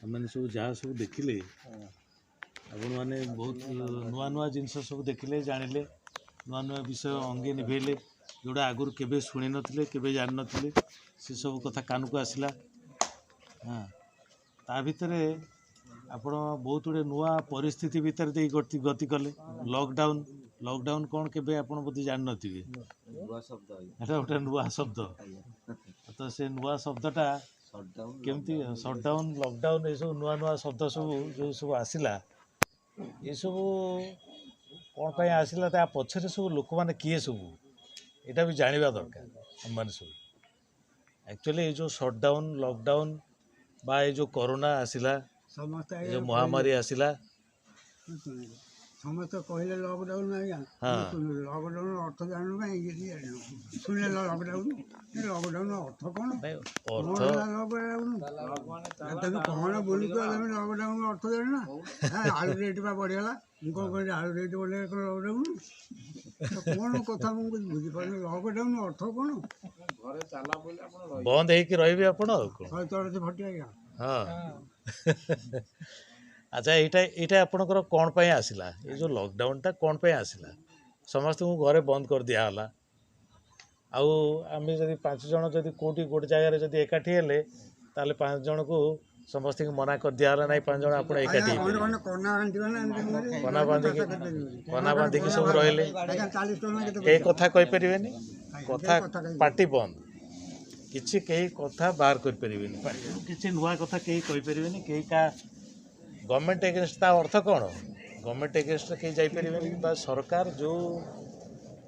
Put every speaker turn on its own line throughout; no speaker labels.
ଆମେମାନେ ସବୁ ଯାହା ସବୁ ଦେଖିଲେ, ଆପଣମାନେ ବହୁତ ନୂଆ ନୂଆ ଜିନିଷ ସବୁ ଦେଖିଲେ, ଜାଣିଲେ, ନୂଆ ନୂଆ ବିଷୟ ଅଙ୍ଗେ ନିଭେଇଲେ, ଯେଉଁଟା ଆଗରୁ କେବେ ଶୁଣିନଥିଲେ, କେବେ ଜାଣିନଥିଲେ, ସେସବୁ କଥା କାନକୁ ଆସିଲା। ହଁ, ତା ଭିତରେ ଆପଣ ବହୁତ ଗୁଡ଼ିଏ ନୂଆ ପରିସ୍ଥିତି ଭିତରେ ଦେଇ ଗତି କଲେ। ଲକଡାଉନ୍, ଲକଡାଉନ୍ କ'ଣ କେବେ ଆପଣ ବୋଧେ ଜାଣିନଥିବେ, ଏଇଟା ଗୋଟେ ନୂଆ ଶବ୍ଦ। ତ ସେ ନୂଆ ଶବ୍ଦଟା କେମିତି ସଟ୍ଡାଉନ୍, ଲକଡାଉନ୍, ଏସବୁ ନୂଆ ନୂଆ ଶବ୍ଦ ସବୁ ଯେଉଁ ସବୁ ଆସିଲା, ଏସବୁ କ'ଣ ପାଇଁ ଆସିଲା, ତା ପଛରେ ସବୁ ଲୋକମାନେ କିଏ ସବୁ, ଏଇଟା ବି ଜାଣିବା ଦରକାର ଆମମାନେ ସବୁ। ଆକ୍ଚୁଆଲି ଏଇ ଯେଉଁ ସଟ୍ଡାଉନ୍, ଲକଡାଉନ୍ ବା ଏ ଯେଉଁ କରୋନା ଆସିଲା,
ସମସ୍ତେ
ଏ ଯେଉଁ ମହାମାରୀ ଆସିଲା,
ସମସ୍ତେ କହିଲେ ଲକଡାଉନ୍ ଆଜ୍ଞା। ଲକଡାଉନ୍ ଅର୍ଥ ଜାଣିନୁ କାହିଁ, କିଛି ଜାଣିନୁ, ଶୁଣିଲେ ଲକଡାଉନ୍। ଲକଡାଉନ୍ ଅର୍ଥ କ'ଣ?
ନାଇଁ, ଅର୍ଥ
ହେଲା ଲକଡାଉନ୍? ତମେ କ'ଣ ବୁଲୁଛ, ତମେ ଲକଡାଉନ୍ ଅର୍ଥ ଜାଣିନ? ଆଳୁ ରେଟ୍ ବା ବଢ଼ିଗଲା। ମୁଁ କ'ଣ କହିଲି, ଆଳୁ ରେଟ୍ ବଢ଼ିଗଲା କ'ଣ ଲକଡାଉନ୍? କ'ଣ କଥା ମୁଁ କିଛି ବୁଝିପାରୁନି। ଲକଡାଉନ୍ ଅର୍ଥ କ'ଣ?
ବନ୍ଦ ହେଇକି ରହିବେ ଆପଣ ଆଉ କ'ଣ?
164 ଫଟି ଆଜ୍ଞା।
ହଁ, ଆଚ୍ଛା, ଏଇଟା ଆପଣଙ୍କର କ'ଣ ପାଇଁ ଆସିଲା? ଏଇ ଯେଉଁ ଲକଡାଉନଟା କ'ଣ ପାଇଁ ଆସିଲା? ସମସ୍ତଙ୍କୁ ଘରେ ବନ୍ଦ କରିଦିଆହେଲା। ଆଉ ଆମେ ଯଦି 5 ଜଣ ଯଦି କେଉଁଠି ଗୋଟେ ଜାଗାରେ ଯଦି ଏକାଠି ହେଲେ, ତାହେଲେ 5 ଜଣକୁ ସମସ୍ତଙ୍କୁ ମନା କରିଦିଆହେଲା, ନାଇଁ 5 ଜଣ ଆପଣ ଏକାଠି ହେଇପାରିବେ। କନା ବାନ୍ଧିକି, କନା ବାନ୍ଧିକି ସବୁ ରହିଲେ, କେହି କଥା କହିପାରିବେନି, କଥା ପାଟି ବନ୍ଦ, କିଛି କେହି କଥା ବାହାର କରିପାରିବେନି, କିଛି ନୂଆ କଥା କେହି କହିପାରିବେନି, କେହି କାହା ଗଭର୍ଣ୍ଣମେଣ୍ଟ ଏଗେନଷ୍ଟ, ତା ଅର୍ଥ କ'ଣ? ଗଭର୍ଣ୍ଣମେଣ୍ଟ ଏଗେନଷ୍ଟରେ କେହି ଯାଇପାରିବେନି, ବା ସରକାର ଯେଉଁ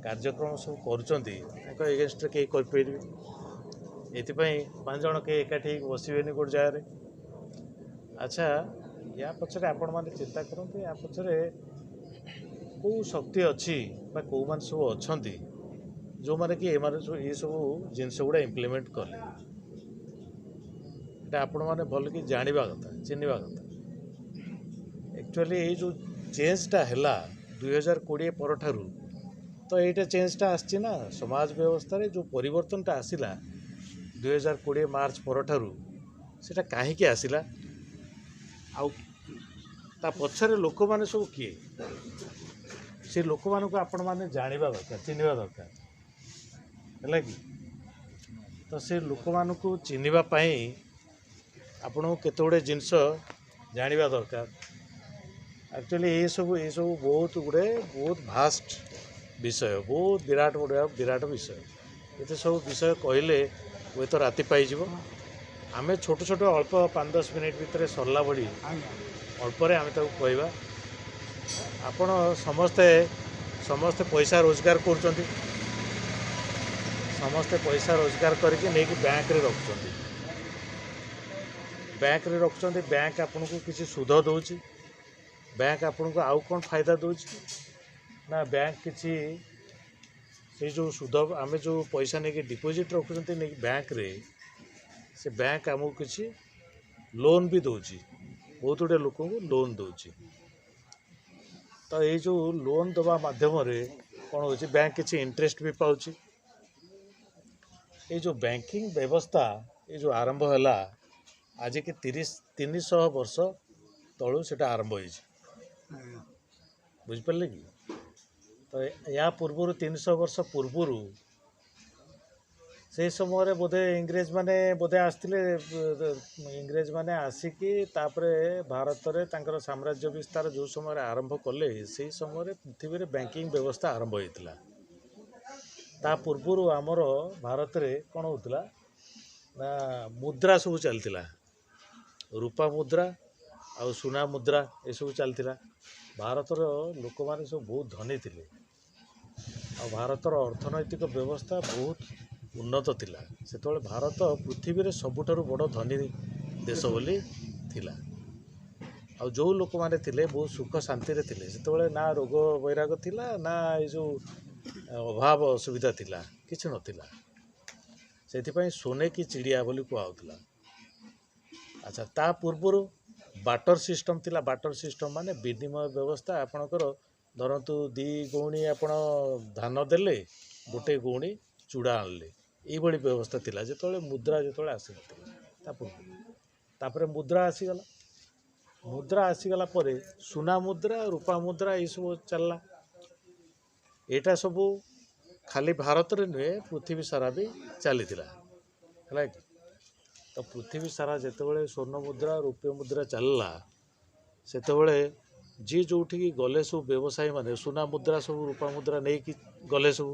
କାର୍ଯ୍ୟକ୍ରମ ସବୁ କରୁଛନ୍ତି ତାଙ୍କ ଏଗେନଷ୍ଟରେ କେହି କହିପାରିବେନି। ଏଥିପାଇଁ 5 ଜଣ କେହି ଏକାଠି ହେଇକି ବସିବେନି ଗୋଟେ ଜାଗାରେ। ଆଚ୍ଛା, ୟା ପଛରେ ଆପଣମାନେ ଚିନ୍ତା କରନ୍ତୁ, ୟା ପଛରେ କେଉଁ ଶକ୍ତି ଅଛି ବା କେଉଁମାନେ ସବୁ ଅଛନ୍ତି ଯେଉଁମାନେ କି ଏମାନେ ସବୁ ଏସବୁ ଜିନିଷ ଗୁଡ଼ା ଇମ୍ପ୍ଲିମେଣ୍ଟ କଲେ, ଏଇଟା ଆପଣମାନେ ଭଲକି ଜାଣିବା କଥା, ଚିହ୍ନିବା କଥା। ଆକ୍ଚୁଆଲି ଏଇ ଯେଉଁ ଚେଞ୍ଜଟା ହେଲା 2020 ପରଠାରୁ, ତ ଏଇଟା ଚେଞ୍ଜଟା ଆସିଛି ନା ସମାଜ ବ୍ୟବସ୍ଥାରେ ଯେଉଁ ପରିବର୍ତ୍ତନଟା ଆସିଲା 2020 ମାର୍ଚ୍ଚ ପରଠାରୁ, ସେଇଟା କାହିଁକି ଆସିଲା ଆଉ ତା ପଛରେ ଲୋକମାନେ ସବୁ କିଏ, ସେ ଲୋକମାନଙ୍କୁ ଆପଣମାନେ ଜାଣିବା ଦରକାର, ଚିହ୍ନିବା ଦରକାର, ହେଲା କି? ତ ସେ ଲୋକମାନଙ୍କୁ ଚିହ୍ନିବା ପାଇଁ ଆପଣଙ୍କୁ କେତେ ଗୁଡ଼ିଏ ଜିନିଷ ଜାଣିବା ଦରକାର। ଆକ୍ଚୁଆଲି ଏସବୁ ବହୁତ ଗୁଡ଼ିଏ ବହୁତ ଭାଷ୍ଟ ବିଷୟ, ବହୁତ ବିରାଟ ବଡ଼ ବିରାଟ ବିଷୟ। ଏତେ ସବୁ ବିଷୟ କହିଲେ ହୁଏତ ରାତି ପାଇଯିବ। ଆମେ ଛୋଟ ଛୋଟ ଅଳ୍ପ 5-10 ମିନିଟ୍ ଭିତରେ ସରିଲା ଭଳି ଅଳ୍ପରେ ଆମେ ତାକୁ କହିବା। ଆପଣ ସମସ୍ତେ ପଇସା ରୋଜଗାର କରୁଛନ୍ତି, ସମସ୍ତେ ପଇସା ରୋଜଗାର କରିକି ନେଇକି ବ୍ୟାଙ୍କରେ ରଖୁଛନ୍ତି, ବ୍ୟାଙ୍କରେ ରଖୁଛନ୍ତି, ବ୍ୟାଙ୍କ ଆପଣଙ୍କୁ କିଛି ସୁଧ ଦେଉଛି, ବ୍ୟାଙ୍କ ଆପଣଙ୍କୁ ଆଉ କ'ଣ ଫାଇଦା ଦେଉଛି ନା, ବ୍ୟାଙ୍କ କିଛି ସେଇ ଯେଉଁ ସୁଧ ଆମେ ଯେଉଁ ପଇସା ନେଇକି ଡିପୋଜିଟ୍ ରଖୁଛନ୍ତି ନେଇକି ବ୍ୟାଙ୍କରେ, ସେ ବ୍ୟାଙ୍କ ଆମକୁ କିଛି ଲୋନ୍ ବି ଦେଉଛି, ବହୁତ ଗୁଡ଼ିଏ ଲୋକଙ୍କୁ ଲୋନ୍ ଦେଉଛି। ତ ଏଇ ଯେଉଁ ଲୋନ୍ ଦେବା ମାଧ୍ୟମରେ କ'ଣ ହେଉଛି, ବ୍ୟାଙ୍କ କିଛି ଇଣ୍ଟରେଷ୍ଟ ବି ପାଉଛି। ଏଇ ଯେଉଁ ବ୍ୟାଙ୍କିଂ ବ୍ୟବସ୍ଥା ଏଇ ଯେଉଁ ଆରମ୍ଭ ହେଲା ଆଜିକି 300 ବର୍ଷ ତଳୁ ସେଇଟା ଆରମ୍ଭ ହେଇଛି, ବୁଝିପାରିଲେ କି? ତ ୟା ପୂର୍ବରୁ 300 ବର୍ଷ ପୂର୍ବରୁ ସେଇ ସମୟରେ ବୋଧେ ଇଂରେଜମାନେ ବୋଧେ ଆସିଥିଲେ। ଇଂରେଜମାନେ ଆସିକି ତାପରେ ଭାରତରେ ତାଙ୍କର ସାମ୍ରାଜ୍ୟ ବିସ୍ତାର ଯେଉଁ ସମୟରେ ଆରମ୍ଭ କଲେ, ସେଇ ସମୟରେ ପୃଥିବୀରେ ବ୍ୟାଙ୍କିଂ ବ୍ୟବସ୍ଥା ଆରମ୍ଭ ହେଇଥିଲା। ତା ପୂର୍ବରୁ ଆମର ଭାରତରେ କ'ଣ ହେଉଥିଲା ନା, ମୁଦ୍ରା ସବୁ ଚାଲିଥିଲା, ରୂପା ମୁଦ୍ରା ଆଉ ସୁନା ମୁଦ୍ରା ଏସବୁ ଚାଲିଥିଲା। ଭାରତର ଲୋକମାନେ ସବୁ ବହୁତ ଧନୀ ଥିଲେ ଆଉ ଭାରତର ଅର୍ଥନୈତିକ ବ୍ୟବସ୍ଥା ବହୁତ ଉନ୍ନତ ଥିଲା। ସେତେବେଳେ ଭାରତ ପୃଥିବୀରେ ସବୁଠାରୁ ବଡ଼ ଧନୀ ଦେଶ ବୋଲି ଥିଲା। ଆଉ ଯେଉଁ ଲୋକମାନେ ଥିଲେ ବହୁତ ସୁଖ ଶାନ୍ତିରେ ଥିଲେ। ସେତେବେଳେ ନା ରୋଗ ବୈରାଗ ଥିଲା, ନା ଏଇ ଯେଉଁ ଅଭାବ ଅସୁବିଧା ଥିଲା, କିଛି ନଥିଲା। ସେଥିପାଇଁ ସୋନେ କି ଚିଡ଼ିଆ ବୋଲି କୁହାହେଉଥିଲା। ଆଚ୍ଛା, ତା ପୂର୍ବରୁ ବାଟର ସିଷ୍ଟମ୍ ଥିଲା। ବାଟର ସିଷ୍ଟମ୍ ମାନେ ବିନିମୟ ବ୍ୟବସ୍ଥା। ଆପଣଙ୍କର ଧରନ୍ତୁ 2 ଗଉଣୀ ଆପଣ ଧାନ ଦେଲେ, 1 ଗଉଣୀ ଚୁଡ଼ା ଆଣିଲେ, ଏଇଭଳି ବ୍ୟବସ୍ଥା ଥିଲା ଯେତେବେଳେ ମୁଦ୍ରା ଯେତେବେଳେ ଆସିନଥିଲା ତା ପୂର୍ବରୁ। ତାପରେ ମୁଦ୍ରା ଆସିଗଲା। ମୁଦ୍ରା ଆସିଗଲା ପରେ ସୁନା ମୁଦ୍ରା, ରୂପା ମୁଦ୍ରା ଏଇସବୁ ଚାଲିଲା। ଏଇଟା ସବୁ ଖାଲି ଭାରତରେ ନୁହେଁ, ପୃଥିବୀ ସାରା ବି ଚାଲିଥିଲା। ହେଲା କି? ତ ପୃଥିବୀ ସାରା ଯେତେବେଳେ ସ୍ୱର୍ଣ୍ଣ ମୁଦ୍ରା, ରୌପ୍ୟ ମୁଦ୍ରା ଚାଲିଲା, ସେତେବେଳେ ଯିଏ ଯେଉଁଠିକି ଗଲେ ସବୁ ବ୍ୟବସାୟୀମାନେ ସୁନା ମୁଦ୍ରା ସବୁ ରୂପା ମୁଦ୍ରା ନେଇକି ଗଲେ। ସବୁ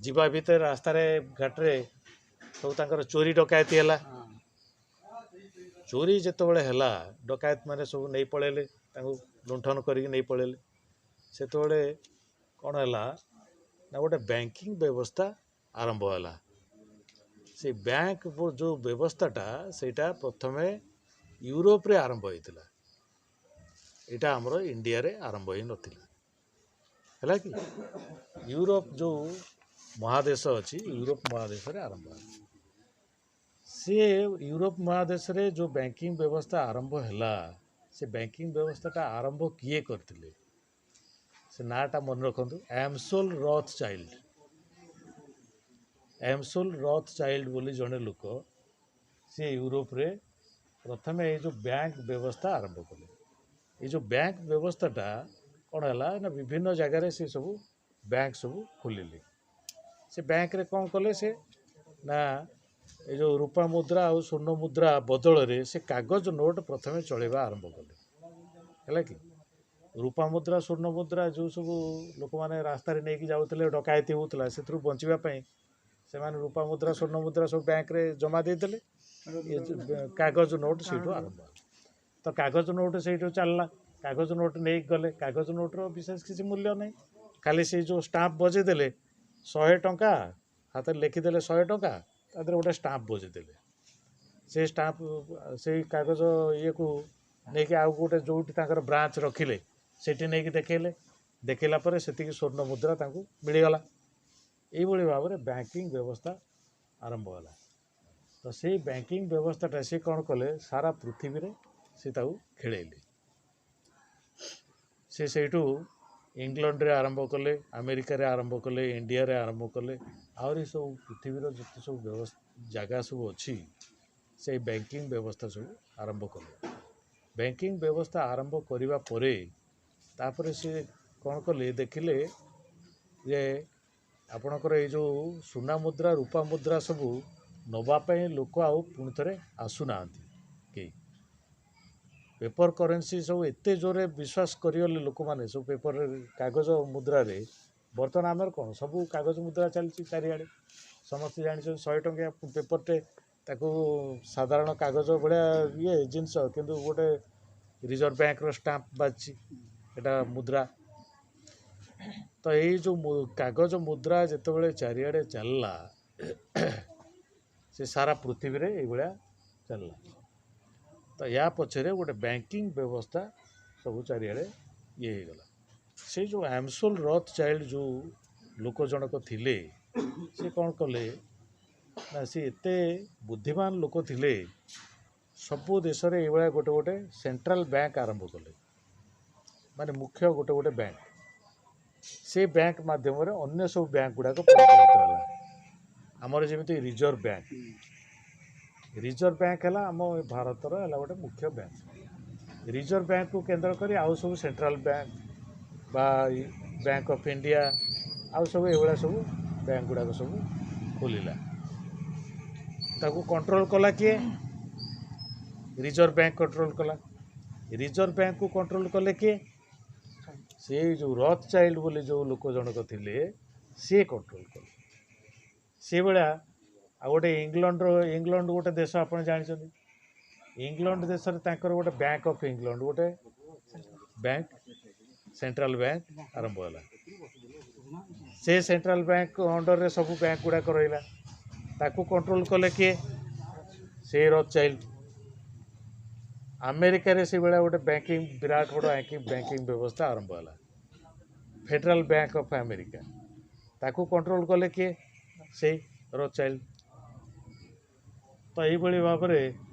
ଯିବା ଭିତରେ ରାସ୍ତାରେ ଘାଟରେ ସବୁ ତାଙ୍କର ଚୋରି ଡକାୟତି ହେଲା। ଚୋରି ଯେତେବେଳେ ହେଲା, ଡକାୟତ ମାନେ ସବୁ ନେଇ ପଳେଇଲେ, ତାଙ୍କୁ ଲୁଣ୍ଠନ କରିକି ନେଇ ପଳେଇଲେ। ସେତେବେଳେ କ'ଣ ହେଲା ନା, ଗୋଟେ ବ୍ୟାଙ୍କିଂ ବ୍ୟବସ୍ଥା ଆରମ୍ଭ ହେଲା। ସେ ବ୍ୟାଙ୍କ ଯେଉଁ ବ୍ୟବସ୍ଥାଟା, ସେଇଟା ପ୍ରଥମେ ୟୁରୋପରେ ଆରମ୍ଭ ହେଇଥିଲା। ଏଇଟା ଆମର ଇଣ୍ଡିଆରେ ଆରମ୍ଭ ହେଇନଥିଲା। ହେଲା କି? ୟୁରୋପ ଯେଉଁ ମହାଦେଶ ଅଛି, ୟୁରୋପ ମହାଦେଶରେ ଆରମ୍ଭ ହେଲା। ସିଏ ୟୁରୋପ ମହାଦେଶରେ ଯେଉଁ ବ୍ୟାଙ୍କିଂ ବ୍ୟବସ୍ଥା ଆରମ୍ଭ ହେଲା, ସେ ବ୍ୟାଙ୍କିଂ ବ୍ୟବସ୍ଥାଟା ଆରମ୍ଭ କିଏ କରିଥିଲେ? ସେ ନାଁଟା ମନେ ରଖନ୍ତୁ, ଆମସୋଲ ରଥ୍ ଚାଇଲ୍ଡ। ଆମସୋଲ ରଥ୍ ଚାଇଲ୍ଡ ବୋଲି ଜଣେ ଲୋକ, ସିଏ ୟୁରୋପରେ ପ୍ରଥମେ ଏଇ ଯେଉଁ ବ୍ୟାଙ୍କ ବ୍ୟବସ୍ଥା ଆରମ୍ଭ କଲେ। ଏଇ ଯେଉଁ ବ୍ୟାଙ୍କ ବ୍ୟବସ୍ଥାଟା କ'ଣ ହେଲା ନା, ବିଭିନ୍ନ ଜାଗାରେ ସେ ସବୁ ବ୍ୟାଙ୍କ ସବୁ ଖୋଲିଲେ। ସେ ବ୍ୟାଙ୍କରେ କ'ଣ କଲେ ସେ ନା, ଏ ଯେଉଁ ରୂପା ମୁଦ୍ରା ଆଉ ସ୍ୱର୍ଣ୍ଣ ମୁଦ୍ରା ବଦଳରେ ସେ କାଗଜ ନୋଟ୍ ପ୍ରଥମେ ଚଳେଇବା ଆରମ୍ଭ କଲେ। ହେଲା କି? ରୂପା ମୁଦ୍ରା, ସ୍ୱର୍ଣ୍ଣ ମୁଦ୍ରା ଯେଉଁ ସବୁ ଲୋକମାନେ ରାସ୍ତାରେ ନେଇକି ଯାଉଥିଲେ, ଡକାୟତି ହେଉଥିଲା, ସେଥିରୁ ବଞ୍ଚିବା ପାଇଁ ସେମାନେ ରୂପା ମୁଦ୍ରା, ସ୍ୱର୍ଣ୍ଣ ମୁଦ୍ରା ସବୁ ବ୍ୟାଙ୍କରେ ଜମା ଦେଇଦେଲେ। ଏ କାଗଜ ନୋଟ୍ ସେଇଠୁ ଆରମ୍ଭ ହେଲା। ତ କାଗଜ ନୋଟ୍ ସେଇଠୁ ଚାଲିଲା। କାଗଜ ନୋଟ୍ ନେଇକି ଗଲେ। କାଗଜ ନୋଟ୍ର ବିଶେଷ କିଛି ମୂଲ୍ୟ ନାହିଁ, ଖାଲି ସେଇ ଯେଉଁ ଷ୍ଟାମ୍ପ ବଜେଇ ଦେଲେ 100 ଟଙ୍କା, ହାତରେ ଲେଖିଦେଲେ 100 ଟଙ୍କା, ତା ଦେହରେ ଗୋଟେ ଷ୍ଟାମ୍ପ ବଜେଇଦେଲେ। ସେ ଷ୍ଟାମ୍ପ, ସେଇ କାଗଜ ଇଏକୁ ନେଇକି ଆଉ ଗୋଟେ ଯେଉଁଠି ତାଙ୍କର ବ୍ରାଞ୍ଚ ରଖିଲେ, ସେଠି ନେଇକି ଦେଖେଇଲେ। ଦେଖେଇଲା ପରେ ସେତିକି ସ୍ୱର୍ଣ୍ଣ ମୁଦ୍ରା ତାଙ୍କୁ ମିଳିଗଲା। ଏଇଭଳି ଭାବରେ ବ୍ୟାଙ୍କିଂ ବ୍ୟବସ୍ଥା ଆରମ୍ଭ ହେଲା। ତ ସେଇ ବ୍ୟାଙ୍କିଂ ବ୍ୟବସ୍ଥାଟା ସେ କ'ଣ କଲେ, ସାରା ପୃଥିବୀରେ ସେ ତାକୁ ଖେଳେଇଲେ। ସେ ସେଇଠୁ ଇଂଲଣ୍ଡରେ ଆରମ୍ଭ କଲେ, ଆମେରିକାରେ ଆରମ୍ଭ କଲେ, ଇଣ୍ଡିଆରେ ଆରମ୍ଭ କଲେ, ଆହୁରି ସବୁ ପୃଥିବୀର ଯେତେ ସବୁ ବ୍ୟବସ୍ଥା ଜାଗା ସବୁ ଅଛି, ସେଇ ବ୍ୟାଙ୍କିଂ ବ୍ୟବସ୍ଥା ସବୁ ଆରମ୍ଭ କଲେ। ବ୍ୟାଙ୍କିଂ ବ୍ୟବସ୍ଥା ଆରମ୍ଭ କରିବା ପରେ ତାପରେ ସେ କ'ଣ କଲେ, ଦେଖିଲେ ଯେ ଆପଣଙ୍କର ଏଇ ଯେଉଁ ସୁନା ମୁଦ୍ରା, ରୂପା ମୁଦ୍ରା ସବୁ ନେବା ପାଇଁ ଲୋକ ଆଉ ପୁଣି ଥରେ ଆସୁନାହାନ୍ତି କେହି। ପେପର କରେନ୍ସି ସବୁ ଏତେ ଜୋରରେ ବିଶ୍ୱାସ କରିଗଲେ ଲୋକମାନେ ସବୁ ପେପରରେ, କାଗଜ ମୁଦ୍ରାରେ। ବର୍ତ୍ତମାନ ଆମର କ'ଣ ସବୁ କାଗଜ ମୁଦ୍ରା ଚାଲିଛି ଚାରିଆଡ଼େ, ସମସ୍ତେ ଜାଣିଛନ୍ତି। 100 ଟଙ୍କିଆ ପେପରଟେ, ତାକୁ ସାଧାରଣ କାଗଜ ଭଳିଆ ଇଏ ଜିନିଷ, କିନ୍ତୁ ଗୋଟେ ରିଜର୍ଭ ବ୍ୟାଙ୍କର ଷ୍ଟାମ୍ପ ବାଜିଛି, ଏଇଟା ମୁଦ୍ରା। ତ ଏଇ ଯେଉଁ କାଗଜ ମୁଦ୍ରା ଯେତେବେଳେ ଚାରିଆଡ଼େ ଚାଲିଲା, ସେ ସାରା ପୃଥିବୀରେ ଏଇଭଳିଆ ଚାଲିଲା। ତ ୟା ପଛରେ ଗୋଟେ ବ୍ୟାଙ୍କିଂ ବ୍ୟବସ୍ଥା ସବୁ ଚାରିଆଡ଼େ ଇଏ ହେଇଗଲା। ସେଇ ଯେଉଁ ଆମସୋଲ ରଥ୍ ଚାଇଲ୍ଡ ଯେଉଁ ଲୋକ ଜଣକ ଥିଲେ, ସେ କ'ଣ କଲେ ନା, ସେ ଏତେ ବୁଦ୍ଧିମାନ ଲୋକ ଥିଲେ, ସବୁ ଦେଶରେ ଏଇଭଳିଆ ଗୋଟେ ଗୋଟେ ସେଣ୍ଟ୍ରାଲ ବ୍ୟାଙ୍କ ଆରମ୍ଭ କଲେ। ମାନେ ମୁଖ୍ୟ ଗୋଟେ ଗୋଟେ ବ୍ୟାଙ୍କ, ସେ ବ୍ୟାଙ୍କ ମାଧ୍ୟମରେ ଅନ୍ୟ ସବୁ ବ୍ୟାଙ୍କ ଗୁଡ଼ାକ ପରିଚାଳିତ ହେଲା। ଆମର ଯେମିତି ରିଜର୍ଭ ବ୍ୟାଙ୍କ, ରିଜର୍ଭ ବ୍ୟାଙ୍କ ହେଲା ଆମ ଭାରତର ହେଲା ଗୋଟେ ମୁଖ୍ୟ ବ୍ୟାଙ୍କ। ରିଜର୍ଭ ବ୍ୟାଙ୍କକୁ କେନ୍ଦ୍ର କରି ଆଉ ସବୁ ସେଣ୍ଟ୍ରାଲ ବ୍ୟାଙ୍କ ବା ବ୍ୟାଙ୍କ ଅଫ୍ ଇଣ୍ଡିଆ, ଆଉ ସବୁ ଏଇଭଳିଆ ସବୁ ବ୍ୟାଙ୍କ ଗୁଡ଼ାକ ସବୁ ଖୋଲିଲା। ତାକୁ କଣ୍ଟ୍ରୋଲ କଲା କିଏ? ରିଜର୍ଭ ବ୍ୟାଙ୍କ କଣ୍ଟ୍ରୋଲ କଲା। ରିଜର୍ଭ ବ୍ୟାଙ୍କକୁ କଣ୍ଟ୍ରୋଲ କଲେ କିଏ? ସେଇ ଯେଉଁ ରଥ୍ ଚାଇଲ୍ଡ ବୋଲି ଯେଉଁ ଲୋକ ଜଣକ ଥିଲେ, ସିଏ କଣ୍ଟ୍ରୋଲ କଲେ। ସେଇଭଳିଆ ଆଉ ଗୋଟେ ଇଂଲଣ୍ଡର, ଇଂଲଣ୍ଡ ଗୋଟେ ଦେଶ ଆପଣ ଜାଣିଛନ୍ତି। ଇଂଲଣ୍ଡ ଦେଶରେ ତାଙ୍କର ଗୋଟେ ବ୍ୟାଙ୍କ ଅଫ୍ ଇଂଲଣ୍ଡ, ଗୋଟେ ବ୍ୟାଙ୍କ, ସେଣ୍ଟ୍ରାଲ ବ୍ୟାଙ୍କ ଆରମ୍ଭ ହେଲା। ସେ ସେଣ୍ଟ୍ରାଲ ବ୍ୟାଙ୍କ ଅଣ୍ଡରରେ ସବୁ ବ୍ୟାଙ୍କ ଗୁଡ଼ାକ ରହିଲା। ତାକୁ କଣ୍ଟ୍ରୋଲ କଲେ କିଏ? ସେ ରଥ୍ ଚାଇଲ୍ଡ। ଆମେରିକାରେ ସେଇଭଳିଆ ଗୋଟେ ବ୍ୟାଙ୍କିଂ, ବିରାଟ ବଡ଼ ବ୍ୟାଙ୍କିଂ ବ୍ୟବସ୍ଥା ଆରମ୍ଭ ହେଲା, ଫେଡେରାଲ ବ୍ୟାଙ୍କ ଅଫ୍ ଆମେରିକା। ତାକୁ କଣ୍ଟ୍ରୋଲ କଲେ କିଏ? ସେଇ ରଥ୍ ଚାଇଲ୍ଡ। ତ ଏଇଭଳି ଭାବରେ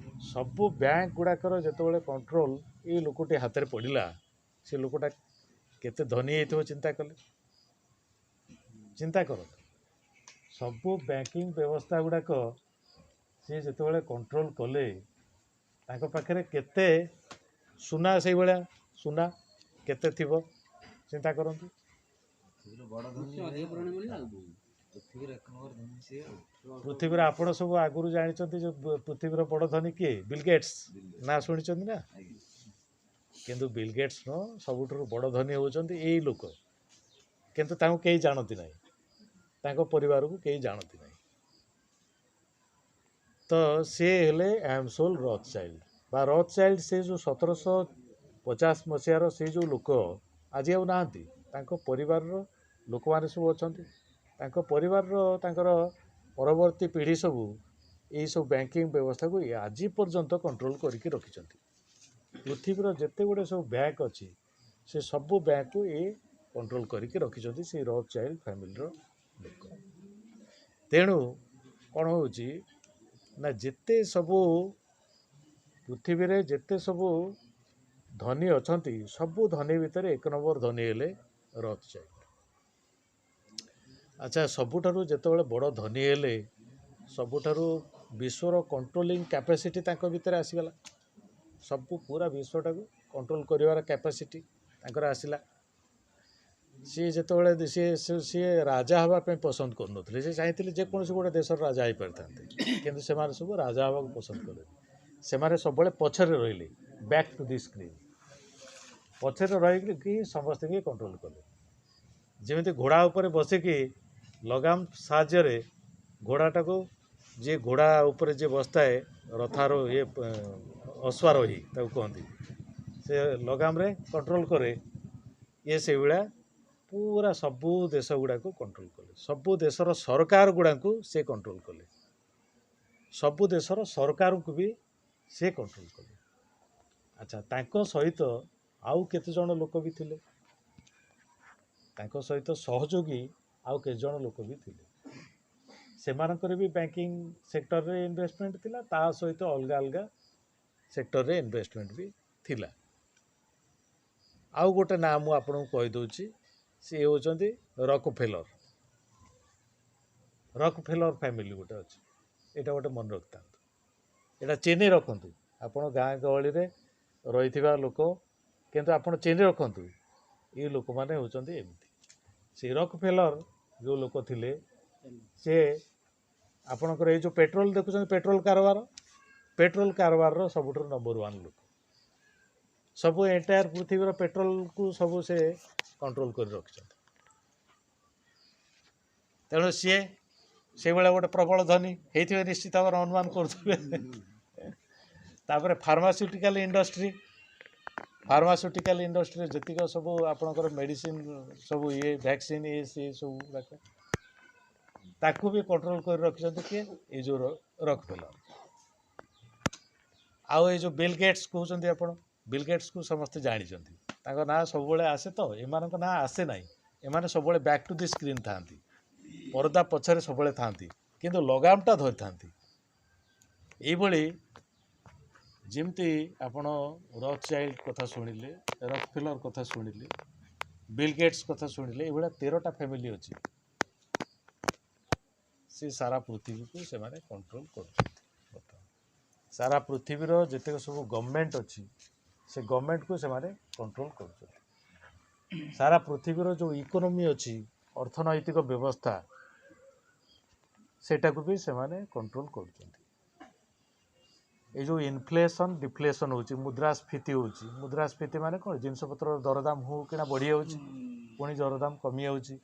ସବୁ ବ୍ୟାଙ୍କ ଗୁଡ଼ାକର ଯେତେବେଳେ କଣ୍ଟ୍ରୋଲ ଏଇ ଲୋକଟି ହାତରେ ପଡ଼ିଲା, ସେ ଲୋକଟା କେତେ ଧନୀ ହେଇଥିବ ଚିନ୍ତା କଲେ, ଚିନ୍ତା କରନ୍ତୁ। ସବୁ ବ୍ୟାଙ୍କିଂ ବ୍ୟବସ୍ଥା ଗୁଡ଼ାକ ସିଏ ଯେତେବେଳେ କଣ୍ଟ୍ରୋଲ କଲେ, ତାଙ୍କ ପାଖରେ କେତେ ସୁନା ସେଇଭଳିଆ, ସୁନା କେତେ ଥିବ ଚିନ୍ତା କରନ୍ତୁ। ପୃଥିବୀର ଆପଣ ସବୁ ଆଗରୁ ଜାଣିଛନ୍ତି ଯେ ପୃଥିବୀର ବଡ଼ ଧନୀ କିଏ? ବିଲ୍ ଗେଟ୍ସ ନା ଶୁଣିଛନ୍ତି ନା? କିନ୍ତୁ ବିଲ୍ ଗେଟ୍ସ ନୁହଁ, ସବୁଠାରୁ ବଡ଼ ଧନୀ ହେଉଛନ୍ତି ଏଇ ଲୋକ। କିନ୍ତୁ ତାଙ୍କୁ କେହି ଜାଣନ୍ତି ନାହିଁ, ତାଙ୍କ ପରିବାରକୁ କେହି ଜାଣନ୍ତି ନାହିଁ। ତ ସିଏ ହେଲେ ଆମ୍ସୋଲ ରଥ୍ ଚାଇଲ୍ଡ ବା ରଥ୍ ଚାଇଲ୍ଡ। ସେ ଯେଉଁ 1750 ମସିହାର ସେ ଯେଉଁ ଲୋକ ଆଜି ଆଉ ନାହାନ୍ତି, ତାଙ୍କ ପରିବାରର ଲୋକମାନେ ସବୁ ଅଛନ୍ତି। ତାଙ୍କ ପରିବାରର ତାଙ୍କର ପରବର୍ତ୍ତୀ ପିଢ଼ି ସବୁ ଏଇସବୁ ବ୍ୟାଙ୍କିଂ ବ୍ୟବସ୍ଥାକୁ ଆଜି ପର୍ଯ୍ୟନ୍ତ କଣ୍ଟ୍ରୋଲ କରିକି ରଖିଛନ୍ତି। ପୃଥିବୀର ଯେତେ ଗୁଡ଼ିଏ ସବୁ ବ୍ୟାଙ୍କ ଅଛି, ସେ ସବୁ ବ୍ୟାଙ୍କକୁ ଏ କଣ୍ଟ୍ରୋଲ କରିକି ରଖିଛନ୍ତି ସେଇ ରଥ୍ ଚାଇଲ୍ଡ ଫ୍ୟାମିଲିର ଲୋକ। ତେଣୁ କ'ଣ ହେଉଛି ନା, ଯେତେ ସବୁ ପୃଥିବୀରେ ଯେତେ ସବୁ ଧନୀ ଅଛନ୍ତି, ସବୁ ଧନୀ ଭିତରେ 1 ନମ୍ବର ଧନୀ ହେଲେ ରଥ୍ ଚାଇଲ୍ଡ। ଆଚ୍ଛା, ସବୁଠାରୁ ଯେତେବେଳେ ବଡ଼ ଧନୀ ହେଲେ, ସବୁଠାରୁ ବିଶ୍ୱର କଣ୍ଟ୍ରୋଲିଂ କ୍ୟାପାସିଟି ତାଙ୍କ ଭିତରେ ଆସିଗଲା। ସବୁ ପୁରା ବିଶ୍ୱଟାକୁ କଣ୍ଟ୍ରୋଲ କରିବାର କ୍ୟାପାସିଟି ତାଙ୍କର ଆସିଲା। ସିଏ ଯେତେବେଳେ ସିଏ ରାଜା ହେବା ପାଇଁ ପସନ୍ଦ କରୁନଥିଲେ, ସେ ଚାହିଁଥିଲେ ଯେକୌଣସି ଗୋଟେ ଦେଶର ରାଜା ହେଇପାରିଥାନ୍ତେ, କିନ୍ତୁ ସେମାନେ ସବୁ ରାଜା ହେବାକୁ ପସନ୍ଦ କଲେନି। ସେମାନେ ସବୁବେଳେ ପଛରେ ରହିଲେ, ବ୍ୟାକ୍ ଟୁ the screen, ପଛରେ ରହିକି ସମସ୍ତଙ୍କୁ କଣ୍ଟ୍ରୋଲ କଲେ। ଯେମିତି ଘୋଡ଼ା ଉପରେ ବସିକି ଲଗାମ ସାହାଯ୍ୟରେ ଘୋଡ଼ାଟାକୁ, ଯିଏ ଘୋଡ଼ା ଉପରେ ଯିଏ ବସିଥାଏ, ରଥାର ଇଏ ଅଶ୍ୱାରୋହୀ ତାକୁ କୁହନ୍ତି, ସେ ଲଗାମରେ କଣ୍ଟ୍ରୋଲ କରେ। ଇଏ ସେଇଭଳିଆ ପୁରା ସବୁ ଦେଶ ଗୁଡ଼ାକୁ କଣ୍ଟ୍ରୋଲ କଲେ, ସବୁ ଦେଶର ସରକାର ଗୁଡ଼ାକୁ ସେ କଣ୍ଟ୍ରୋଲ କଲେ, ସବୁ ଦେଶର ସରକାରଙ୍କୁ ବି ସେ କଣ୍ଟ୍ରୋଲ କଲେ। ଆଚ୍ଛା, ତାଙ୍କ ସହିତ ଆଉ କେତେଜଣ ଲୋକ ବି ଥିଲେ, ତାଙ୍କ ସହିତ ସହଯୋଗୀ ଆଉ କେତେଜଣ ଲୋକ ବି ଥିଲେ। ସେମାନଙ୍କର ବି ବ୍ୟାଙ୍କିଂ ସେକ୍ଟରରେ ଇନଭେଷ୍ଟମେଣ୍ଟ ଥିଲା, ତା ସହିତ ଅଲଗା ଅଲଗା ସେକ୍ଟରରେ ଇନଭେଷ୍ଟମେଣ୍ଟ ବି ଥିଲା। ଆଉ ଗୋଟେ ନାଁ ମୁଁ ଆପଣଙ୍କୁ କହିଦେଉଛି, ସିଏ ହେଉଛନ୍ତି ରକଫେଲର। ରକଫେଲର ଫ୍ୟାମିଲି ଗୋଟେ ଅଛି, ଏଇଟା ଗୋଟେ ମନେ ରଖିଥାନ୍ତୁ, ଏଇଟା ଚିହ୍ନି ରଖନ୍ତୁ। ଆପଣ ଗାଁ ଗହଳିରେ ରହିଥିବା ଲୋକ, କିନ୍ତୁ ଆପଣ ଚିହ୍ନି ରଖନ୍ତୁ ଏଇ ଲୋକମାନେ ହେଉଛନ୍ତି ଏମିତି। ସେ ରକଫେଲର ଯେଉଁ ଲୋକ ଥିଲେ, ସେ ଆପଣଙ୍କର ଏଇ ଯେଉଁ ପେଟ୍ରୋଲ ଦେଖୁଛନ୍ତି, ପେଟ୍ରୋଲ କାରବାର, ପେଟ୍ରୋଲ କାରବାରର ସବୁଠାରୁ ନମ୍ବର 1 ଲୋକ। ସବୁ ଏଣ୍ଟାୟାର ପୃଥିବୀର ପେଟ୍ରୋଲକୁ ସବୁ ସେ କଣ୍ଟ୍ରୋଲ କରି ରଖିଛନ୍ତି। ତେଣୁ ସିଏ ସେଇଭଳିଆ ଗୋଟେ ପ୍ରବଳ ଧନୀ ହେଇଥିବେ ନିଶ୍ଚିତ ଭାବରେ ଅନୁମାନ କରୁଥିବେ। ତାପରେ ଫାର୍ମାସ୍ୟୁଟିକାଲ ଇଣ୍ଡଷ୍ଟ୍ରି, ଫାର୍ମାସ୍ୟୁଟିକାଲ ଇଣ୍ଡଷ୍ଟ୍ରିରେ ଯେତିକ ସବୁ ଆପଣଙ୍କର ମେଡ଼ିସିନ ସବୁ ଇଏ ଭ୍ୟାକ୍ସିନ୍ ଇଏ ସିଏ ସବୁ ଗୁଡ଼ାକ, ତାକୁ ବି କଣ୍ଟ୍ରୋଲ କରି ରଖିଛନ୍ତି କିଏ? ଏଇ ଯେଉଁ ରକଫେଲର। ଆଉ ଏଇ ଯେଉଁ ବିଲ୍ ଗେଟ୍ସ କହୁଛନ୍ତି ଆପଣ, ବିଲ୍ ଗେଟ୍ସକୁ ସମସ୍ତେ ଜାଣିଛନ୍ତି, ତାଙ୍କ ନାଁ ସବୁବେଳେ ଆସେ ତ, ଏମାନଙ୍କ ନାଁ ଆସେ ନାହିଁ। ଏମାନେ ସବୁବେଳେ ବ୍ୟାକ୍ ଟୁ the screen ଥାଆନ୍ତି, ପରଦା ପଛରେ ସବୁବେଳେ ଥାଆନ୍ତି, କିନ୍ତୁ ଲଗାମଟା ଧରିଥାନ୍ତି। ଏଇଭଳି ଯେମିତି ଆପଣ ରଥ୍ ଚାଇଲ୍ଡ କଥା ଶୁଣିଲେ, ରକଫେଲର କଥା ଶୁଣିଲେ, ବିଲ୍ ଗେଟ୍ସ କଥା ଶୁଣିଲେ, ଏଇଭଳିଆ 13ଟା ଫ୍ୟାମିଲି ଅଛି, ସେ ସାରା ପୃଥିବୀକୁ ସେମାନେ କଣ୍ଟ୍ରୋଲ କରୁଛନ୍ତି। ବର୍ତ୍ତମାନ ସାରା ପୃଥିବୀର ଯେତେକ ସବୁ ଗଭର୍ଣ୍ଣମେଣ୍ଟ ଅଛି, ସେ ଗଭର୍ଣ୍ଣମେଣ୍ଟକୁ ସେମାନେ କଣ୍ଟ୍ରୋଲ କରୁଛନ୍ତି। ସାରା ପୃଥିବୀର ଯେଉଁ ଇକୋନୋମି ଅଛି, ଅର୍ଥନୈତିକ ବ୍ୟବସ୍ଥା, ସେଇଟାକୁ ବି ସେମାନେ କଣ୍ଟ୍ରୋଲ କରୁଛନ୍ତି। ଏଇ ଯେଉଁ ଇନଫ୍ଲେସନ୍ ଡିଫ୍ଲେସନ୍ ହେଉଛି, ମୁଦ୍ରାସ୍ଫୀତି ହେଉଛି, ମୁଦ୍ରାସ୍ଫୀତି ମାନେ କ'ଣ? ଜିନିଷପତ୍ରର ଦରଦାମ ହୁ କିନା ବଢ଼ିଯାଉଛି, ପୁଣି ଦରଦାମ କମିଯାଉଛି।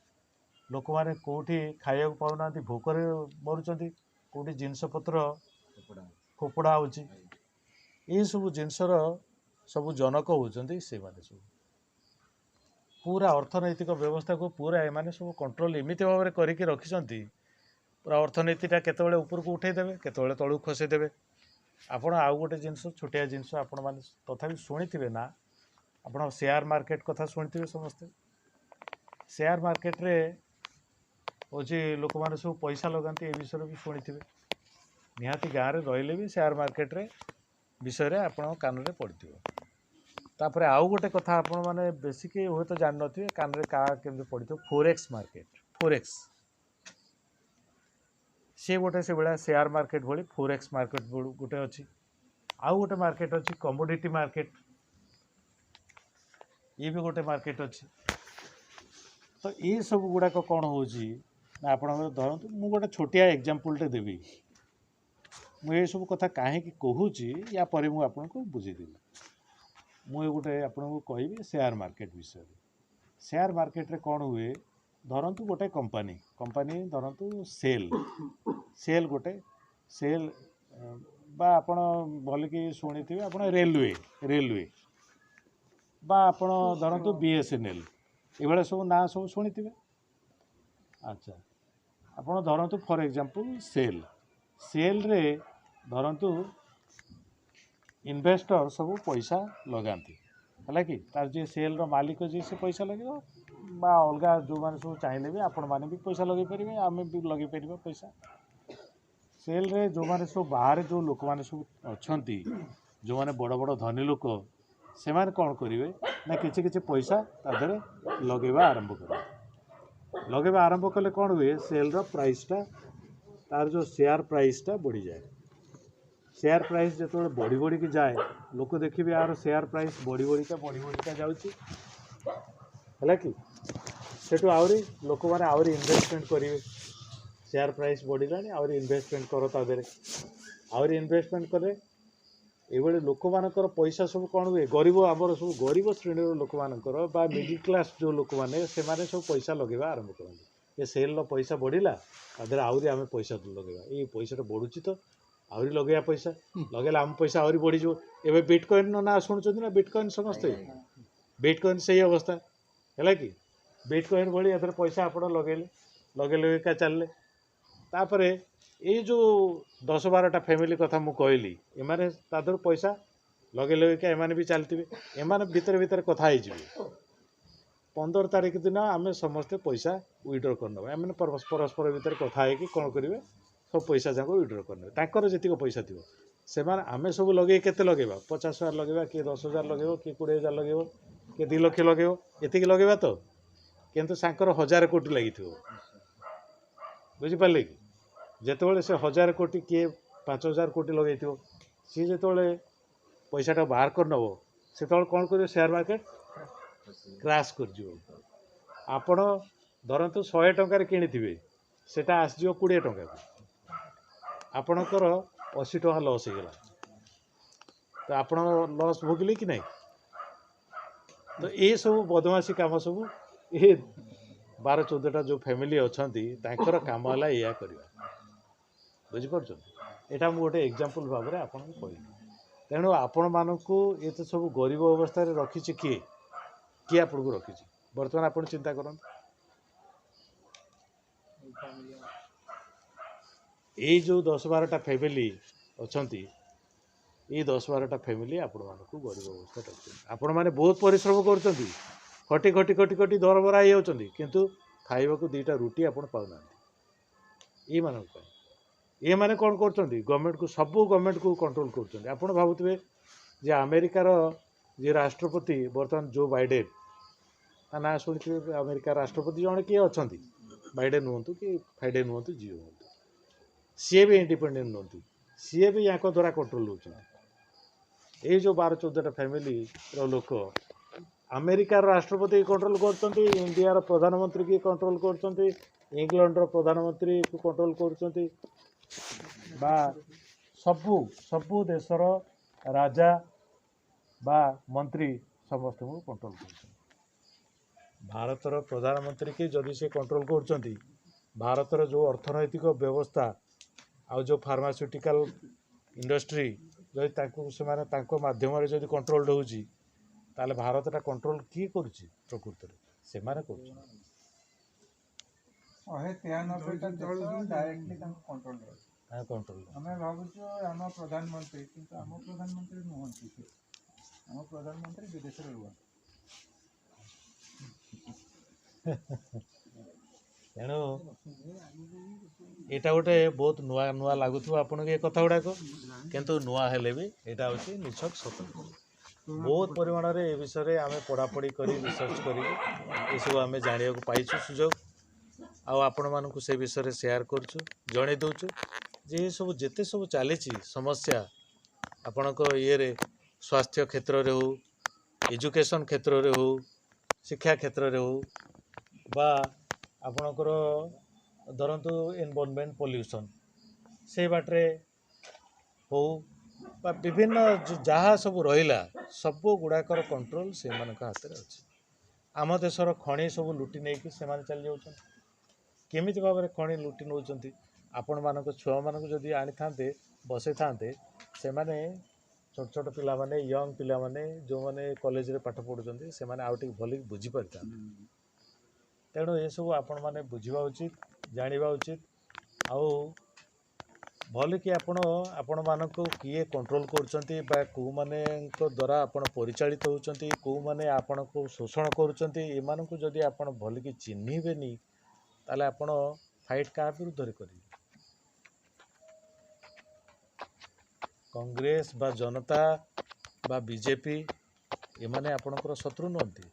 ଲୋକମାନେ କେଉଁଠି ଖାଇବାକୁ ପାଉନାହାନ୍ତି, ଭୋକରେ ମରୁଛନ୍ତି, କେଉଁଠି ଜିନିଷପତ୍ର ଫୋପଡ଼ା ହେଉଛି। ଏଇସବୁ ଜିନିଷର ସବୁ ଜନକ ହେଉଛନ୍ତି ସେମାନେ ସବୁ। ପୁରା ଅର୍ଥନୈତିକ ବ୍ୟବସ୍ଥାକୁ ପୁରା ଏମାନେ ସବୁ କଣ୍ଟ୍ରୋଲ ଏମିତି ଭାବରେ କରିକି ରଖିଛନ୍ତି, ପୁରା ଅର୍ଥନୀତିଟା କେତେବେଳେ ଉପରକୁ ଉଠେଇ ଦେବେ, କେତେବେଳେ ତଳକୁ ଖସେଇ ଦେବେ। ଆପଣ ଆଉ ଗୋଟେ ଜିନିଷ, ଛୋଟିଆ ଜିନିଷ ଆପଣମାନେ ତଥାପି ଶୁଣିଥିବେ ନା, ଆପଣ ସେୟାର ମାର୍କେଟ କଥା ଶୁଣିଥିବେ ସମସ୍ତେ। ସେୟାର ମାର୍କେଟରେ ହେଉଛି ଲୋକମାନେ ସବୁ ପଇସା ଲଗାନ୍ତି, ଏ ବିଷୟରେ ବି ଶୁଣିଥିବେ ନିହାତି। ଗାଁରେ ରହିଲେ ବି ସେୟାର ମାର୍କେଟରେ ବିଷୟରେ ଆପଣଙ୍କ କାନରେ ପଡ଼ିଥିବ। ତାପରେ ଆଉ ଗୋଟେ କଥା ଆପଣମାନେ ବେଶୀ କେହି ହୁଏତ ଜାଣିନଥିବେ, କାନରେ କାହା କେମିତି ପଡ଼ିଥିବ, ଫୋରେକ୍ସ ମାର୍କେଟ। ଫୋରେକ୍ସ ସିଏ ଗୋଟେ ସେଭଳିଆ ସେୟାର ମାର୍କେଟ ଭଳି ଫୋରେକ୍ସ ମାର୍କେଟ ଗୋଟେ ଅଛି। ଆଉ ଗୋଟେ ମାର୍କେଟ ଅଛି କମୋଡ଼ିଟି ମାର୍କେଟ। ଇଏ ବି ଗୋଟେ ମାର୍କେଟ ଅଛି। ତ ଏସବୁ ଗୁଡ଼ାକ କ'ଣ ହେଉଛି ନା, ଆପଣଙ୍କର ଧରନ୍ତୁ ମୁଁ ଗୋଟେ ଛୋଟିଆ ଏକ୍ଜାମ୍ପଲ୍ଟେ ଦେବି। ମୁଁ ଏସବୁ କଥା କାହିଁକି କହୁଛି ୟା ପରେ ମୁଁ ଆପଣଙ୍କୁ ବୁଝେଇଦେବି। ମୁଁ ଏ ଗୋଟେ ଆପଣଙ୍କୁ କହିବି ସେୟାର ମାର୍କେଟ ବିଷୟରେ। ସେୟାର ମାର୍କେଟରେ କ'ଣ ହୁଏ, ଧରନ୍ତୁ ଗୋଟେ କମ୍ପାନୀ ଧରନ୍ତୁ ସେଲ୍ ଗୋଟେ ସେଲ୍ ବା ଆପଣ ଭଲକି ଶୁଣିଥିବେ ଆପଣ ରେଲୱେ ବା ଆପଣ ଧରନ୍ତୁ BSNL, ଏଭଳିଆ ସବୁ ନାଁ ସବୁ ଶୁଣିଥିବେ। ଆଚ୍ଛା, ଆପଣ ଧରନ୍ତୁ ଫର୍ ଏକ୍ଜାମ୍ପଲ୍ ସେଲ୍ରେ ଧରନ୍ତୁ ଇନଭେଷ୍ଟର ସବୁ ପଇସା ଲଗାନ୍ତି, ହେଲା କି? ତାର ଯିଏ ସେଲ୍ର ମାଲିକ ଯିଏ ସେ ପଇସା ଲଗେଇବ, ବା ଅଲଗା ଯେଉଁମାନେ ସବୁ ଚାହିଁଲେ ବି ଆପଣମାନେ ବି ପଇସା ଲଗେଇ ପାରିବେ, ଆମେ ବି ଲଗେଇ ପାରିବା ପଇସା। ସେଲ୍ରେ ଯେଉଁମାନେ ସବୁ ବାହାରେ ଯେଉଁ ଲୋକମାନେ ସବୁ ଅଛନ୍ତି, ଯେଉଁମାନେ ବଡ଼ ବଡ଼ ଧନୀ ଲୋକ, ସେମାନେ କ'ଣ କରିବେ ନା କିଛି କିଛି ପଇସା ତା ଦେହରେ ଲଗେଇବା ଆରମ୍ଭ କରିବେ। ଲଗେଇବା ଆରମ୍ଭ କଲେ କ'ଣ ହୁଏ, ସେଲ୍ର ପ୍ରାଇସ୍ଟା, ତାର ଯେଉଁ ସେୟାର ପ୍ରାଇସ୍ଟା ବଢ଼ିଯାଏ। ସେୟାର ପ୍ରାଇସ୍ ଯେତେବେଳେ ବଢ଼ି ବଢ଼ିକି ଯାଏ, ଲୋକ ଦେଖିବେ ଆର ସେୟାର ପ୍ରାଇସ୍ ବଢ଼ି ବଢ଼ିକା ଯାଉଛି, ହେଲା କି? ସେଠୁ ଆହୁରି ଲୋକମାନେ ଆହୁରି ଇନଭେଷ୍ଟମେଣ୍ଟ କରିବେ। ସେୟାର ପ୍ରାଇସ୍ ବଢ଼ିଲାଣି, ଆହୁରି ଇନଭେଷ୍ଟମେଣ୍ଟ କର ତା ଦେହରେ, ଆହୁରି ଇନଭେଷ୍ଟମେଣ୍ଟ କଲେ ଏଇଭଳି ଲୋକମାନଙ୍କର ପଇସା ସବୁ କ'ଣ ହୁଏ, ଗରିବ, ଆମର ସବୁ ଗରିବ ଶ୍ରେଣୀର ଲୋକମାନଙ୍କର ବା ମିଡ଼ିଲ୍ କ୍ଲାସ୍ ଯେଉଁ ଲୋକମାନେ, ସେମାନେ ସବୁ ପଇସା ଲଗେଇବା ଆରମ୍ଭ କରନ୍ତି। ଏ ସେଲ୍ର ପଇସା ବଢ଼ିଲା, ତା ଦେହରେ ଆହୁରି ଆମେ ପଇସା ଲଗେଇବା, ଏଇ ପଇସାଟା ବଢ଼ୁଛି ତ ଆହୁରି ଲଗେଇବା, ପଇସା ଲଗେଇଲେ ଆମ ପଇସା ଆହୁରି ବଢ଼ିଯିବ। ଏବେ ବିଟକଏନ୍ର ନାଁ ଶୁଣୁଛନ୍ତି ନା? ବିଟକଏନ୍ ସମସ୍ତେ, ବିଟକଏନ୍ ସେଇ ଅବସ୍ଥା, ହେଲା କି? ବିଟକଏନ୍ ଭଳି ଏଥିରେ ପଇସା ଆପଣ ଲଗେଇଲେ ଏକା ଚାଲିଲେ। ତାପରେ ଏଇ ଯେଉଁ 10 12ଟା ଫ୍ୟାମିଲି କଥା ମୁଁ କହିଲି, ଏମାନେ ତା ଦେହରୁ ପଇସା ଲଗେଇ ଲଗେଇକା ଏମାନେ ବି ଚାଲିଥିବେ। ଏମାନେ ଭିତରେ ଭିତରେ କଥା ହେଇଯିବେ, 15 ତାରିଖ ଦିନ ଆମେ ସମସ୍ତେ ପଇସା ୱିଡ୍ର କରିନେବା। ଏମାନେ ପରସ୍ପର ଭିତରେ କଥା ହେଇକି କ'ଣ କରିବେ, ସବୁ ପଇସା ଯାକ ୱିଡ୍ର କରିନେବେ। ତାଙ୍କର ଯେତିକ ପଇସା ଥିବ ସେମାନେ, ଆମେ ସବୁ ଲଗେଇ କେତେ ଲଗେଇବା, 50,000 ଲଗେଇବା, କିଏ 10,000 ଲଗେଇବ, କିଏ 20,000 ଲଗେଇବ, କିଏ 2 ଲକ୍ଷ ଲଗେଇବ, ଏତିକି ଲଗେଇବା ତ। କିନ୍ତୁ ତାଙ୍କର 1000 କୋଟି ଲାଗିଥିବ, ବୁଝିପାରିଲେ କି? ଯେତେବେଳେ ସେ 1000 କୋଟି, କିଏ 5000 କୋଟି ଲଗେଇଥିବ, ସିଏ ଯେତେବେଳେ ପଇସାଟା ବାହାର କରିନେବ, ସେତେବେଳେ କ'ଣ କରିବ, ସେୟାର ମାର୍କେଟ କ୍ରାସ୍ କରିଯିବ। ଆପଣ ଧରନ୍ତୁ 100 ଟଙ୍କାରେ କିଣିଥିବେ, ସେଟା ଆସିଯିବ 20 ଟଙ୍କାକୁ, ଆପଣଙ୍କର 80 ଟଙ୍କା ଲସ୍ ହେଇଗଲା। ତ ଆପଣ ଲସ୍ ଭୋଗିଲେ କି ନାହିଁ? ତ ଏସବୁ ବଦମାସି କାମ ସବୁ ଏ 12 14ଟା ଯେଉଁ ଫ୍ୟାମିଲି ଅଛନ୍ତି, ତାଙ୍କର କାମ ହେଲା ଏଇଆ କରିବା, ବୁଝିପାରୁଛନ୍ତି? ଏଇଟା ମୁଁ ଗୋଟେ ଏକ୍ଜାମ୍ପଲ୍ ଭାବରେ ଆପଣଙ୍କୁ କହିଲି। ତେଣୁ ଆପଣମାନଙ୍କୁ ଏତେ ସବୁ ଗରିବ ଅବସ୍ଥାରେ ରଖିଛି କିଏ? କିଏ ଆପଣଙ୍କୁ ରଖିଛି? ବର୍ତ୍ତମାନ ଆପଣ ଚିନ୍ତା କରନ୍ତୁ। ଏଇ ଯେଉଁ 10 12ଟା ଫ୍ୟାମିଲି ଅଛନ୍ତି, ଏଇ 10 12ଟା ଫ୍ୟାମିଲି ଆପଣମାନଙ୍କୁ ଗରିବ ଅବସ୍ଥାରେ ରଖିଛନ୍ତି। ଆପଣମାନେ ବହୁତ ପରିଶ୍ରମ କରୁଛନ୍ତି, ଖଟି ଖଟି ଖଟି ଖଟି ଦରବରା ହେଇଯାଉଛନ୍ତି, କିନ୍ତୁ ଖାଇବାକୁ 2ଟା ରୁଟି ଆପଣ ପାଉନାହାନ୍ତି ଏଇମାନଙ୍କ ପାଇଁ। ଏମାନେ କ'ଣ କରୁଛନ୍ତି, ଗଭର୍ଣ୍ଣମେଣ୍ଟକୁ, ସବୁ ଗଭର୍ଣ୍ଣମେଣ୍ଟକୁ କଣ୍ଟ୍ରୋଲ କରୁଛନ୍ତି। ଆପଣ ଭାବୁଥିବେ ଯେ ଆମେରିକାର ଯିଏ ରାଷ୍ଟ୍ରପତି ବର୍ତ୍ତମାନ ଜୋ ବାଇଡେନ୍, ତା ନାଁ ଶୁଣିଥିବେ, ଆମେରିକା ରାଷ୍ଟ୍ରପତି ଜଣେ କିଏ ଅଛନ୍ତି, ବାଇଡେନ୍ ହୁଅନ୍ତୁ କି ଫାଇଡେନ୍ ହୁଅନ୍ତୁ, ଯିଏ ହୁଅନ୍ତୁ, ସିଏ ବି ଇଣ୍ଡିପେଣ୍ଡେଣ୍ଟ ନୁହନ୍ତି, ସିଏ ବି ୟାଙ୍କ ଦ୍ୱାରା କଣ୍ଟ୍ରୋଲ ହେଉଛନ୍ତି। ଏଇ ଯେଉଁ 12 14ଟା ଫ୍ୟାମିଲିର ଲୋକ ଆମେରିକାର ରାଷ୍ଟ୍ରପତି କଣ୍ଟ୍ରୋଲ କରୁଛନ୍ତି, ଇଣ୍ଡିଆର ପ୍ରଧାନମନ୍ତ୍ରୀ କି କଣ୍ଟ୍ରୋଲ କରୁଛନ୍ତି, ଇଂଲଣ୍ଡର ପ୍ରଧାନମନ୍ତ୍ରୀକୁ କଣ୍ଟ୍ରୋଲ କରୁଛନ୍ତି, ବା ସବୁ ସବୁ ଦେଶର ରାଜା ବା ମନ୍ତ୍ରୀ ସମସ୍ତଙ୍କୁ କଣ୍ଟ୍ରୋଲ କରୁଛନ୍ତି। ଭାରତର ପ୍ରଧାନମନ୍ତ୍ରୀ କି ଯଦି ସେ କଣ୍ଟ୍ରୋଲ କରୁଛନ୍ତି, ଭାରତର ଯେଉଁ ଅର୍ଥନୈତିକ ବ୍ୟବସ୍ଥା ଆଉ ଯେଉଁ ଫାର୍ମାସ୍ୟୁଟିକାଲ ଇଣ୍ଡଷ୍ଟ୍ରି ଯଦି ତାଙ୍କୁ ସେମାନେ ତାଙ୍କ ମାଧ୍ୟମରେ ଯଦି କଣ୍ଟ୍ରୋଲ ହେଉଛି, ତାହେଲେ ଭାରତଟା କଣ୍ଟ୍ରୋଲ କିଏ କରୁଛି? ପ୍ରକୃତରେ ସେମାନେ କରୁଛନ୍ତି।
193ଟା ଦେଶ ଡାଇରେକ୍ଟଲି ତାଙ୍କ କଣ୍ଟ୍ରୋଲରେ ଅଛି।
କଣ୍ଟ୍ରୋଲ
ଆମେ ଭାବୁଛୁ ଆମ ପ୍ରଧାନମନ୍ତ୍ରୀ, କିନ୍ତୁ ଆମ ପ୍ରଧାନମନ୍ତ୍ରୀ ନୁହନ୍ତି ସେ। ଆମ ପ୍ରଧାନମନ୍ତ୍ରୀ ବିଦେଶରେ ରୁହନ୍ତି।
ତେଣୁ ଏଇଟା ଗୋଟେ ବହୁତ ନୂଆ ନୂଆ ଲାଗୁଥିବ ଆପଣଙ୍କୁ ଏ କଥା ଗୁଡ଼ାକ, କିନ୍ତୁ ନୂଆ ହେଲେ ବି ଏଇଟା ହେଉଛି ନିଛକ ସତ। ବହୁତ ପରିମାଣରେ ଏ ବିଷୟରେ ଆମେ ପଢ଼ାପଢ଼ି କରି ରିସର୍ଚ୍ଚ କରିକି ଏସବୁ ଆମେ ଜାଣିବାକୁ ପାଇଛୁ ସୁଯୋଗ, ଆଉ ଆପଣମାନଙ୍କୁ ସେ ବିଷୟରେ ସେୟାର କରୁଛୁ, ଜଣେଇ ଦେଉଛୁ ଯେ ଏସବୁ ଯେତେ ସବୁ ଚାଲିଛି ସମସ୍ୟା ଆପଣଙ୍କ ଇଏରେ, ସ୍ୱାସ୍ଥ୍ୟ କ୍ଷେତ୍ରରେ ହେଉ ଏଜୁକେସନ୍ କ୍ଷେତ୍ରରେ ହଉ, ଶିକ୍ଷା କ୍ଷେତ୍ରରେ ହଉ, ବା ଆପଣଙ୍କର ଧରନ୍ତୁ ଏନଭାରନମେଣ୍ଟ ପଲ୍ୟୁସନ୍ ସେଇ ବାଟରେ ହଉ, ବା ବିଭିନ୍ନ ଯାହା ସବୁ ରହିଲା, ସବୁ ଗୁଡ଼ାକର କଣ୍ଟ୍ରୋଲ ସେମାନଙ୍କ ହାତରେ ଅଛି। ଆମ ଦେଶର ଖଣି ସବୁ ଲୁଟି ନେଇକି ସେମାନେ ଚାଲି ଯାଉଛନ୍ତି। କେମିତି ଭାବରେ ଖଣି ଲୁଟି ନେଉଛନ୍ତି? ଆପଣମାନଙ୍କ ଛୁଆମାନଙ୍କୁ ଯଦି ଆଣିଥାନ୍ତେ, ବସେଇଥାନ୍ତେ, ସେମାନେ ଛୋଟ ଛୋଟ ପିଲାମାନେ, ୟଙ୍ଗ ପିଲାମାନେ, ଯେଉଁମାନେ କଲେଜରେ ପାଠ ପଢ଼ୁଛନ୍ତି, ସେମାନେ ଆଉ ଟିକେ ଭଲକି ବୁଝିପାରିଥାନ୍ତେ। ତେଣୁ ଏସବୁ ଆପଣମାନେ ବୁଝିବା ଉଚିତ, ଜାଣିବା ଉଚିତ। ଆଉ ଭଲକି ଆପଣ ଆପଣମାନଙ୍କୁ କିଏ କଣ୍ଟ୍ରୋଲ କରୁଛନ୍ତି ବା କେଉଁମାନଙ୍କ ଦ୍ୱାରା ଆପଣ ପରିଚାଳିତ ହେଉଛନ୍ତି, କେଉଁମାନେ ଆପଣଙ୍କୁ ଶୋଷଣ କରୁଛନ୍ତି, ଏମାନଙ୍କୁ ଯଦି ଆପଣ ଭଲକି ଚିହ୍ନିବେନି, ତାହେଲେ ଆପଣ ଫାଇଟ୍ କାହା ବିରୁଦ୍ଧରେ କରିବେ? କଂଗ୍ରେସ ବା ଜନତା ବା ବିଜେପି, ଏମାନେ ଆପଣଙ୍କର ଶତ୍ରୁ ନୁହନ୍ତି।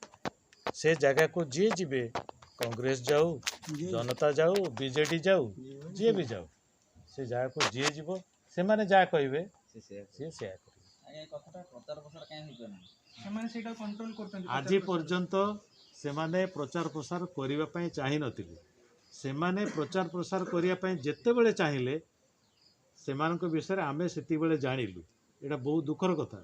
ସେ ଜାଗାକୁ ଯିଏ ଯିବେ, କଂଗ୍ରେସ ଯାଉ, ଜନତା ଯାଉ, ବିଜେଡି ଯାଉ, ଯିଏ ବି ଯାଉ, ସେ ଜାଗାକୁ ଯିଏ ଯିବ, ସେମାନେ ଯାହା କହିବେ ସିଏ ସେୟା କରିବେ।
ସେମାନେ ସେଇଟା କଣ୍ଟ୍ରୋଲ କରୁଛନ୍ତି।
ଆଜି ପର୍ଯ୍ୟନ୍ତ ସେମାନେ ପ୍ରଚାର ପ୍ରସାର କରିବା ପାଇଁ ଚାହିଁନଥିଲେ। ସେମାନେ ପ୍ରଚାର ପ୍ରସାର କରିବା ପାଇଁ ଯେତେବେଳେ ଚାହିଁଲେ, ସେମାନଙ୍କ ବିଷୟରେ ଆମେ ସେତିକିବେଳେ ଜାଣିଲୁ। ଏଇଟା ବହୁତ ଦୁଃଖର କଥା।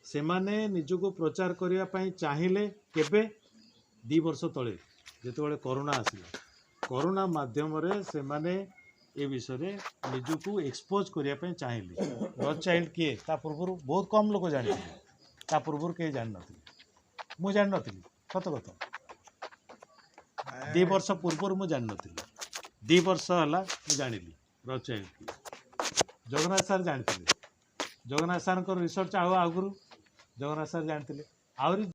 ସେମାନେ ନିଜକୁ ପ୍ରଚାର କରିବା ପାଇଁ ଚାହିଁଲେ କେବେ? 2 ବର୍ଷ ତଳେ, ଯେତେବେଳେ କରୋନା ଆସିଲା। କରୋନା ମାଧ୍ୟମରେ ସେମାନେ ଏ ବିଷୟରେ ନିଜକୁ ଏକ୍ସପୋଜ୍ କରିବା ପାଇଁ ଚାହିଁଲେ। ରଥ୍ ଚାଇଲ୍ଡ କିଏ ତା ପୂର୍ବରୁ ବହୁତ କମ୍ ଲୋକ ଜାଣିଥିଲେ। ତା ପୂର୍ବରୁ କେହି ଜାଣିନଥିଲେ, ମୁଁ ଜାଣିନଥିଲି, ସତ କଥା। 2 ବର୍ଷ ପୂର୍ବରୁ ମୁଁ ଜାଣିନଥିଲି। 2 ବର୍ଷ ହେଲା ମୁଁ ଜାଣିଲି ରଥ୍ ଚାଇଲ୍ଡ କିଏ। ଜଗନ୍ନାଥ ସାର୍ ଜାଣିଥିଲେ, ଜଗନ୍ନାଥ ସାର୍ଙ୍କର ରିସର୍ଚ୍ଚ ଆଉ ଆଗରୁ ଜଗନ୍ନାଥ ସାର୍ ଜାଣିଥିଲେ ଆହୁରି।